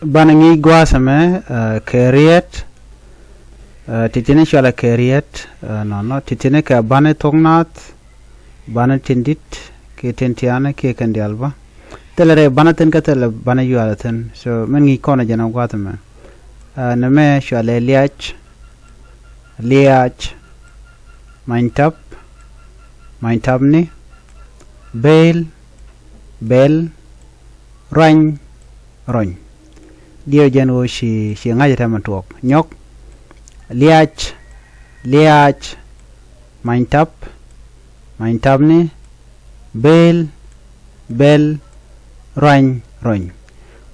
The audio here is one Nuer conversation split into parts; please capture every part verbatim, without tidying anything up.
Banɛ ŋi̱i̱c gua̱a̱th ɛmɛ, eh, kɛ riet, eh, ti̱ti̱ni cɔalɛ kɛ riet, eh, nɔnɔ, ti̱ti̱ni kɛ banɛ thok naath, banɛ tin di̱t, kiɛ tin tiaani, kiɛ kɛn diaal bä. Thilɛ rɛy banɛ thi̱n kä thilɛ banɛ yuaal thi̱n. So, min ŋi̱i̱c kɔn ɛ jɛn ɛ gua̱a̱th ɛmɛ. Eh, nɛmɛ cɔalɛ liac, liac, many tap, many tapni, bel, bel, ruany, ruany. Diɛw jɛn ɣöö ci, ci ŋa̱c tɛmɛ tuɔɔk. Nyɔk, liac, liac, many tap, many tapni, bel, bel, ruany, ruany.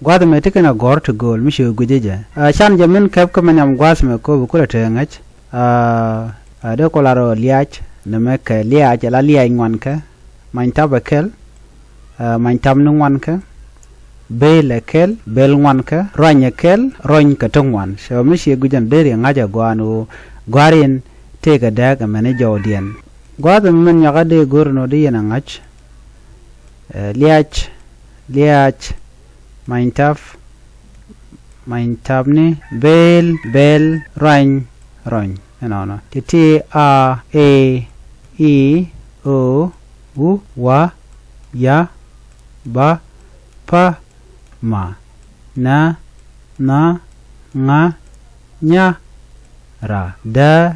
Gua̱a̱th ɛmɛ ti kɛn a gɔ̱r ti gööl mi ci gui̱cä jɛ. Ah, can jɛ min kɛp kä min nhiam gua̱a̱th ɛmɛ kööbi kulɛ te ŋäc. Ah, ah, dee kɔ lar ɔ liac, nɛmɛ kɛ liac, ala liac ŋuan kɛ, many tap ɛ kɛl, ah, many tapni ŋuan kɛ, bel ɛ kɛl, bel ŋuan kɛ, ruany ɛ kɛl, ruany kɛ ti ŋuan. So mi ci gui̱cä deri ŋa̱c ɛ gɔaa ɛn ɣöö gɔ̱a̱r in tëëkɛ dääk ɛmɛni jɔwdiɛn. Gua̱a̱th ɛmɛ min nyɔkä dee go̱r ɛn ɣöö di yɛn ɛ ŋa̱c. Eh, liac, liac, many tap, many tapni, bel, bel, ruany, ruany. Ɛnɔnɔ. Ti̱ti̱ a, e, i, o, u, wa, ya, ba, pa, ma, na, nha, ŋa, nya, ra, da,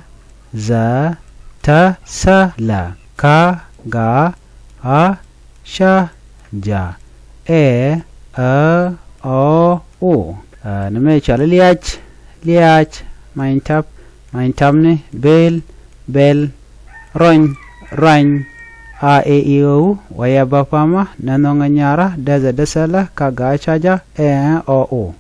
dha, ta, tha, la, ka, ga, ɣa, ca, ja, ɛ, ä, ɔ, o. Ah, nɛmɛ cɔalɛ liac, liac, many tap, many tapni, bel, bel, ruany, ruany, a, e, i, o, u, wa, ya, ba, pa, ma, na, nha, ŋa, nya, ra, da, dha, da, tha, la, ka, ga, ca, ja, ɛ, ä, ɔ, o.